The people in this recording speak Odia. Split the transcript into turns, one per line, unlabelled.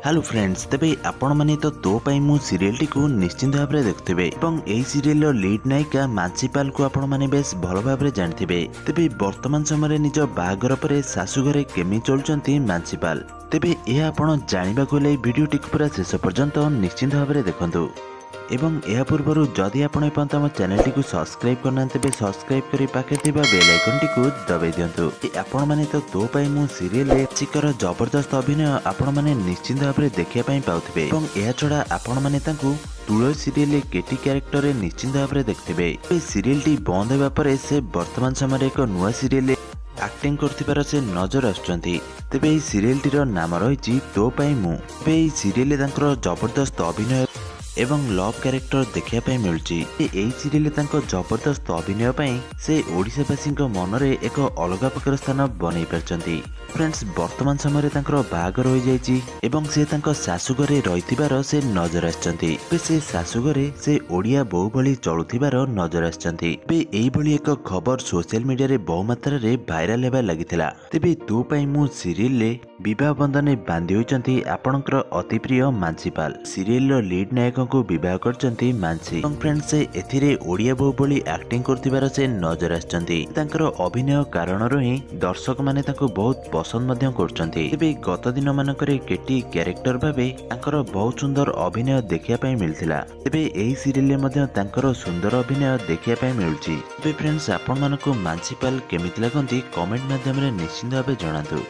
ହ୍ୟାଲୋ ଫ୍ରେଣ୍ଡସ୍, ତେବେ ଆପଣମାନେ ତ ତୋ ପାଇଁ ମୁଁ ସିରିଏଲଟିକୁ ନିଶ୍ଚିନ୍ତ ଭାବରେ ଦେଖୁଥିବେ ଏବଂ ଏହି ସିରିଏଲର ଲିଡ୍ ନାୟିକା ମାନସୀ ପାଲକୁ ଆପଣମାନେ ବେଶ ଭଲ ଭାବରେ ଜାଣିଥିବେ। ତେବେ ବର୍ତ୍ତମାନ ସମୟରେ ନିଜ ବାହାଘର ପରେ ଶାଶୁଘରେ କେମିତି ଚଳୁଛନ୍ତି ମାନସୀ ପାଲ, ତେବେ ଏହା ଆପଣ ଜାଣିବାକୁ ହେଲେ ଏହି ଭିଡ଼ିଓଟିକୁ ପୁରା ଶେଷ ପର୍ଯ୍ୟନ୍ତ ନିଶ୍ଚିନ୍ତ ଭାବରେ ଦେଖନ୍ତୁ। ଏବଂ ଏହା ପୂର୍ବରୁ ଯଦି ଆପଣ ଏପର୍ଯ୍ୟନ୍ତ ଆମ ଚ୍ୟାନେଲଟିକୁ ସବସ୍କ୍ରାଇବ୍ କରିନାହାନ୍ତି, ତେବେ ସବସ୍କ୍ରାଇବ୍ କରି ପାଖରେ ଥିବା ବେଲ୍ ଆଇକନ୍ଟିକୁ ଦବାଇ ଦିଅନ୍ତୁ। ଆପଣମାନେ ତ ତୋ ପାଇଁ ମୁଁ ସିରିଏଲରେ ଚିକର ଜବରଦସ୍ତ ଅଭିନୟ ଆପଣମାନେ ନିଶ୍ଚିନ୍ତ ଭାବରେ ଦେଖିବା ପାଇଁ ପାଉଥିବେ ଏବଂ ଏହାଛଡ଼ା ଆପଣମାନେ ତାଙ୍କୁ ତୁଳସୀ ସିରିଏଲରେ କେଟି କ୍ୟାରେକ୍ଟରରେ ନିଶ୍ଚିନ୍ତ ଭାବରେ ଦେଖିଥିବେ। ଏ ସିରିଏଲଟି ବନ୍ଦ ହେବା ପରେ ସେ ବର୍ତ୍ତମାନ ସମୟରେ ଏକ ନୂଆ ସିରିଏଲରେ ଆକ୍ଟିଂ କରୁଥିବାର ସେ ନଜର ଆସୁଛନ୍ତି। ତେବେ ଏହି ସିରିଏଲଟିର ନାମ ରହିଛି ତୋ ପାଇଁ ମୁଁ। ତେବେ ଏହି ସିରିଏଲରେ ତାଙ୍କର ଜବରଦସ୍ତ ଅଭିନୟ ଏବଂ ଲଭ୍ କ୍ୟାରେକ୍ଟର ଦେଖିବା ପାଇଁ ମିଳୁଛି। ଏହି ସିରିଏଲରେ ତାଙ୍କ ଜବରଦସ୍ତ ଅଭିନୟ ପାଇଁ ସେ ଓଡ଼ିଶାବାସୀଙ୍କ ମନରେ ଏକ ଅଲଗା ପ୍ରକାର ସ୍ଥାନ ବନେଇ ପାରିଛନ୍ତି। ଫ୍ରେଣ୍ଡସ୍, ବର୍ତ୍ତମାନ ସମୟରେ ତାଙ୍କର ବାହାଘର ହୋଇଯାଇଛି ଏବଂ ସେ ତାଙ୍କ ଶାଶୁଘରେ ରହିଥିବାର ସେ ନଜର ଆସିଛନ୍ତି। ଏବେ ସେ ଶାଶୁଘରେ ସେ ଓଡ଼ିଆ ବୋହୂ ଭଳି ଚଳୁଥିବାର ନଜର ଆସିଛନ୍ତି। ଏବେ ଏଇଭଳି ଏକ ଖବର ସୋସିଆଲ ମିଡିଆରେ ବହୁ ମାତ୍ରାରେ ଭାଇରାଲ ହେବା ଲାଗିଥିଲା। ତେବେ ତୋ ପାଇଁ ମୁଁ ସିରିଏଲରେ ବିବାହ ବନ୍ଧନରେ ବାନ୍ଧି ହୋଇଛନ୍ତି ଆପଣଙ୍କର ଅତି ପ୍ରିୟ ମାନସୀ ପାଲ। ସିରିଏଲର ଲିଡ୍ ନାୟକଙ୍କୁ ବିବାହ କରିଛନ୍ତି ମାନସୀ ଏବଂ ଫ୍ରେଣ୍ଡ, ସେ ଏଥିରେ ଓଡ଼ିଆ ବୋହୂ ଭଳି ଆକ୍ଟିଂ କରୁଥିବାର ସେ ନଜର ଆସିଛନ୍ତି। ତାଙ୍କର ଅଭିନୟ କାରଣରୁ ହିଁ ଦର୍ଶକମାନେ ତାଙ୍କୁ ବହୁତ ପସନ୍ଦ ମଧ୍ୟ କରୁଛନ୍ତି। ତେବେ ଗତ ଦିନମାନଙ୍କରେ କେଟି କ୍ୟାରେକ୍ଟର ଭାବେ ତାଙ୍କର ବହୁତ ସୁନ୍ଦର ଅଭିନୟ ଦେଖିବା ପାଇଁ ମିଳିଥିଲା। ତେବେ ଏହି ସିରିଏଲରେ ମଧ୍ୟ ତାଙ୍କର ସୁନ୍ଦର ଅଭିନୟ ଦେଖିବା ପାଇଁ ମିଳୁଛି। ତେବେ ଫ୍ରେଣ୍ଡସ୍, ଆପଣମାନଙ୍କୁ ମାନସୀ ପାଲ କେମିତି ଲାଗନ୍ତି କମେଣ୍ଟ ମାଧ୍ୟମରେ ନିଶ୍ଚିନ୍ତ ଭାବେ ଜଣାନ୍ତୁ।